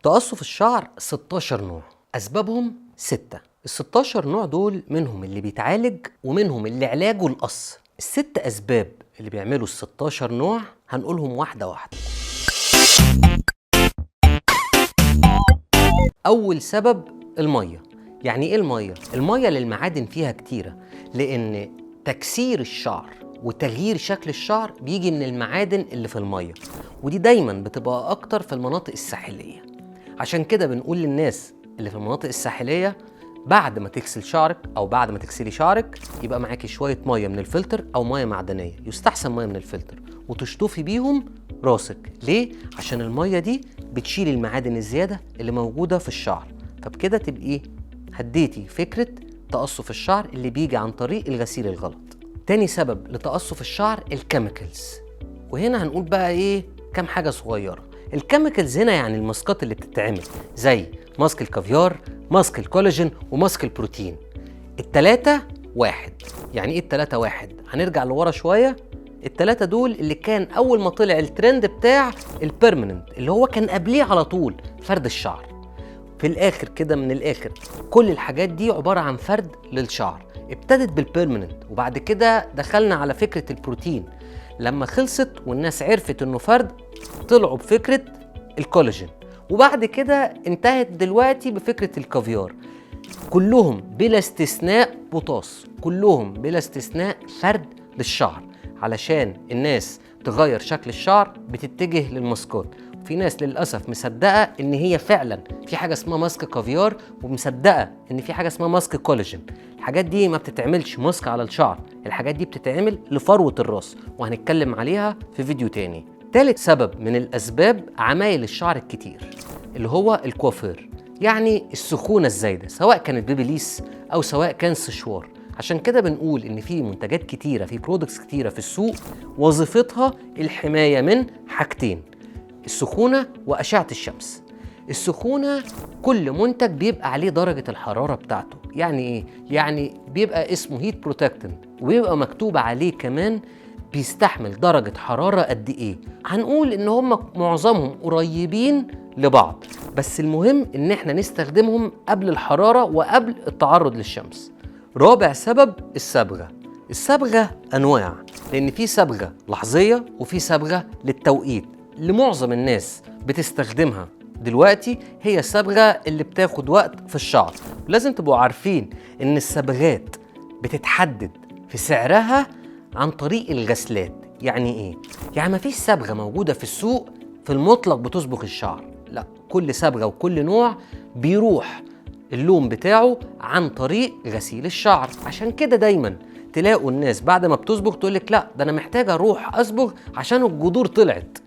تقصف الشعر 16 نوع، اسبابهم 6. ال 16 نوع دول منهم اللي بيتعالج ومنهم اللي علاجه القص. الست اسباب اللي بيعملوا ال 16 نوع هنقولهم واحدة واحدة. اول سبب المية. يعني ايه المية؟ المية للمعادن فيها كتيرة، لان تكسير الشعر وتغيير شكل الشعر بيجي من المعادن اللي في المية، ودي دايما بتبقى اكتر في المناطق الساحلية. عشان كده بنقول للناس اللي في المناطق الساحلية بعد ما تغسل شعرك او بعد ما تغسلي شعرك يبقى معاكي شوية مية من الفلتر او مية معدنية، يستحسن مية من الفلتر، وتشطفي بيهم راسك. ليه؟ عشان المية دي بتشيل المعادن الزيادة اللي موجودة في الشعر، فبكده تبقي هديتي فكرة تقصف الشعر اللي بيجي عن طريق الغسيل الغلط. تاني سبب لتقصف الشعر ال chemicals، وهنا هنقول بقى ايه كام حاجة صغيرة. ال chemicals هنا يعني الماسكات اللي بتتعمل زي ماسك الكافيار، ماسك الكولاجين، وماسك البروتين. التلاتة واحد. يعني ايه التلاتة واحد؟ هنرجع لورا شوية. التلاتة دول اللي كان أول ما طلع الترند بتاع ال permanent اللي هو كان قبليه على طول فرد الشعر. في الآخر كده، من الآخر كل الحاجات دي عبارة عن فرد للشعر. ابتدت بال permanent وبعد كده دخلنا على فكرة البروتين. لما خلصت والناس عرفت انه فرد طلعوا بفكرة الكولاجين، وبعد كده انتهت دلوقتي بفكرة الكافيار. كلهم بلا استثناء بوتاص، كلهم بلا استثناء فرد للشعر. علشان الناس تغير شكل الشعر بتتجه للماسكات. في ناس للأسف مصدقة إن هي فعلا في حاجة اسمها ماسك كافيار، ومصدقة إن في حاجة اسمها ماسك كولاجين. الحاجات دي ما بتتعملش ماسك على الشعر، الحاجات دي بتتعمل لفروة الراس، وهنتكلم عليها في فيديو تاني. تالت سبب من الأسباب عمايل الشعر الكتير اللي هو الكوافير، يعني السخونة الزايدة سواء كانت بيبيليس أو سواء كان سشوار. عشان كده بنقول إن في منتجات كتيرة، في products كتيرة في السوق وظيفتها الحماية من حاجتين: السخونة وأشعة الشمس. السخونة كل منتج بيبقى عليه درجة الحرارة بتاعته. يعني إيه؟ يعني بيبقى اسمه heat protectant، وبيبقى مكتوب عليه كمان بيستحمل درجة حرارة قد إيه. هنقول إن هم معظمهم قريبين لبعض، بس المهم إن إحنا نستخدمهم قبل الحرارة وقبل التعرض للشمس. رابع سبب الصبغة. الصبغة أنواع، لأن في صبغة لحظية وفي صبغة للتوقيت. اللي معظم الناس بتستخدمها دلوقتي هي الصبغة اللي بتاخد وقت في الشعر. ولازم تبقوا عارفين إن الصبغات بتتحدد في سعرها عن طريق الغسلات. يعني إيه؟ يعني مفيش صبغة موجودة في السوق في المطلق بتصبغ الشعر، لا، كل صبغة وكل نوع بيروح اللون بتاعه عن طريق غسيل الشعر. عشان كده دايما تلاقوا الناس بعد ما بتصبغ تقولك لا ده أنا محتاجة أروح أصبغ عشان الجذور طلعت.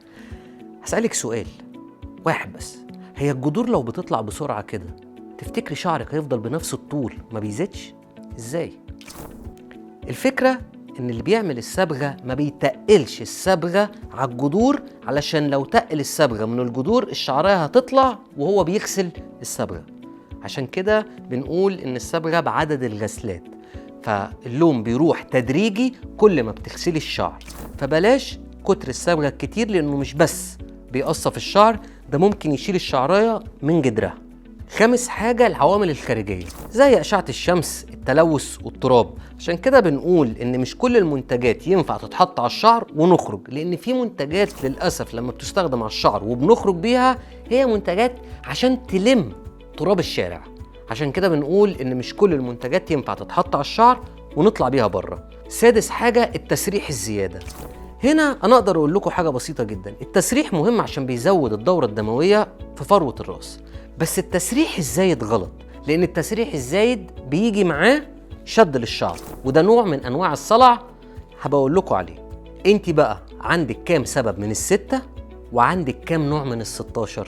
هسألك سؤال واحد بس، هي الجذور لو بتطلع بسرعة كده تفتكري شعرك هيفضل بنفس الطول ما بيزيدش؟ ازاي؟ الفكرة ان اللي بيعمل الصبغة ما بيتقلش الصبغة على الجذور، علشان لو تقل الصبغة من الجذور الشعرية هتطلع وهو بيغسل الصبغة. عشان كده بنقول ان الصبغة بعدد الغسلات، فاللون بيروح تدريجي كل ما بتغسلي الشعر. فبلاش كتر الصبغة الكتير، لانه مش بس بيقصف الشعر، ده ممكن يشيل الشعراية من جدرها. خامس حاجة العوامل الخارجية زي أشعة الشمس، التلوث والتراب. عشان كده بنقول إن مش كل المنتجات ينفع تتحط على الشعر ونخرج، لأن في منتجات للأسف لما بتستخدم على الشعر وبنخرج بيها هي منتجات عشان تلم تراب الشارع. عشان كده بنقول إن مش كل المنتجات ينفع تتحط على الشعر ونطلع بيها بره. سادس حاجة التسريح الزيادة. هنا أنا أقدر أقول لكم حاجة بسيطة جدا، التسريح مهم عشان بيزود الدورة الدموية في فروة الراس، بس التسريح الزايد غلط، لأن التسريح الزايد بيجي معاه شد للشعر، وده نوع من أنواع الصلع هبقول لكم عليه. انت بقى عندك كام سبب من الستة وعندك كام نوع من ال16؟